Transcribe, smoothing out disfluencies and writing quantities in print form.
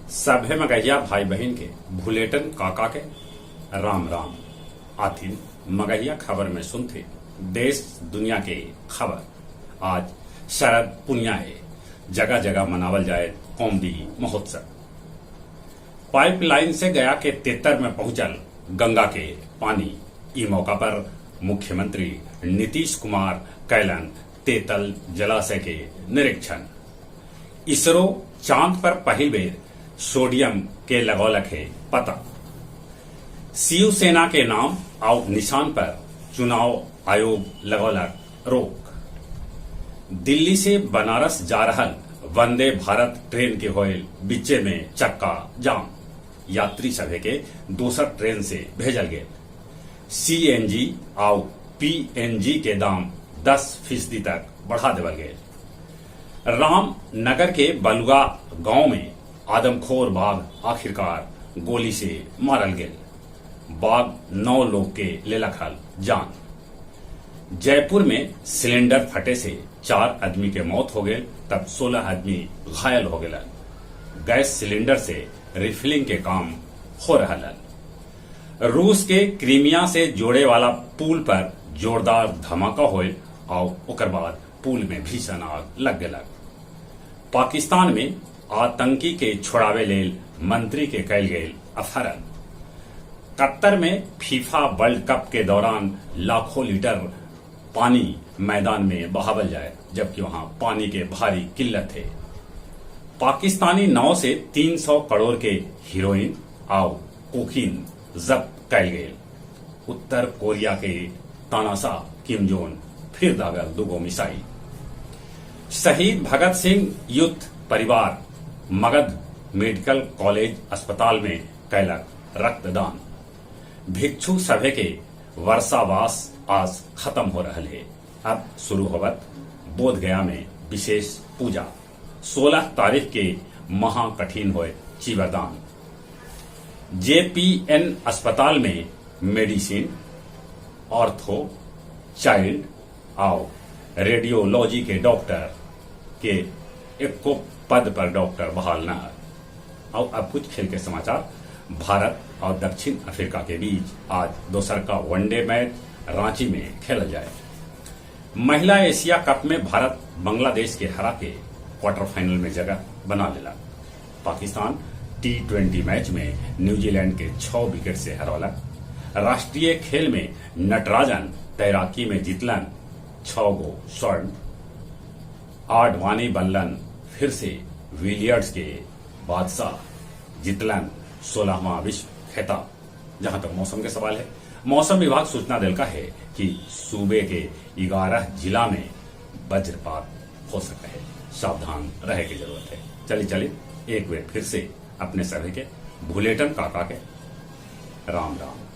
सभे मगहिया भाई बहिन के भुलेटन काका के राम राम। आथिन मगहिया खबर में सुनथे देश दुनिया के खबर। आज शरद पुनिया है, जगह जगह मनावल जाए कौमदी महोत्सव। पाइपलाइन से गया के तेतर में पहुंचल गंगा के पानी। ई मौका पर मुख्यमंत्री नीतीश कुमार कैलन तेतल जलाशय के निरीक्षण। इसरो चांद पर पहिल बेर सोडियम के लगौलक हे पता। शिवसेना के नाम आउ निशान पर चुनाव आयोग लगौलक रोक। दिल्ली से बनारस जा रहल वंदे भारत ट्रेन के होयल बीचे में चक्का जाम। यात्री सभे के दोसर ट्रेन से भेजल गेल। सीएनजी आउ पीएनजी के दाम 10% तक बढ़ा देवल गेल। रामनगर के बलुआ गांव में आदमखोर बाघ आखिरकार गोली से मारल गेल। बाघ 9 लोग के लेलक हल जान। जयपुर में सिलेंडर फटे से 4 आदमी के मौत हो गेल, तब 16 आदमी घायल हो गेलन। गैस सिलेंडर से रिफिलिंग के काम हो रहल हल। रूस के क्रीमिया से जोड़े वाला पुल पर जोरदार धमाका होयल आउ ओकर बाद पुल में भीषण आग लग गेलक। पाकिस्तान में आतंकी के छोड़ावे लेल मंत्री के कैल गेल अपहरण। कतर में फीफा वर्ल्ड कप के दौरान लाखों लीटर पानी मैदान में बहावल जाए, जबकि वहां पानी के भारी किल्लत है। पाकिस्तानी नाव से 300 करोड़ के हीरोइन आउ कोकीन जब्त कैल गेल। उत्तर कोरिया के तानाशाह किम जोन फिर दागल दुगो मिसाइल। शहीद भगत सिंह युद्ध परिवार मगध मेडिकल कॉलेज अस्पताल में कैलक रक्तदान। भिक्षु सभे के वर्षावास आज खत्म हो रहल है। अब शुरू होवत बोध गया में विशेष पूजा। 16 तारीख के महाकठिन होए चीवरदान। जेपीएन अस्पताल में मेडिसिन, ऑर्थो, चाइल्ड और रेडियोलॉजी के डॉक्टर के एको पद पर डॉक्टर बहाल न है। और अब कुछ खेल के समाचार। भारत और दक्षिण अफ्रीका के बीच आज दोसर का वनडे मैच रांची में खेला जाए। महिला एशिया कप में भारत बांग्लादेश के हरा के क्वार्टर फाइनल में जगह बना लेला। पाकिस्तान टी20 मैच में न्यूजीलैंड के 6 विकेट से हरौलक। राष्ट्रीय खेल में नटराजन तैराकी में जीतलन 6 गो स्वर्ण। आडवाणी बनलन फिर से विलियर्स के बादशाह, जीतलन 16वां विश्व खिताब। जहां तक मौसम के सवाल है, मौसम विभाग सूचना दिलका है कि सूबे के 11 जिला में वज्रपात हो सकता है, सावधान रहे की जरूरत है। चलिए चलिए एक बार फिर से अपने सभी के भुलेटन काका के राम राम।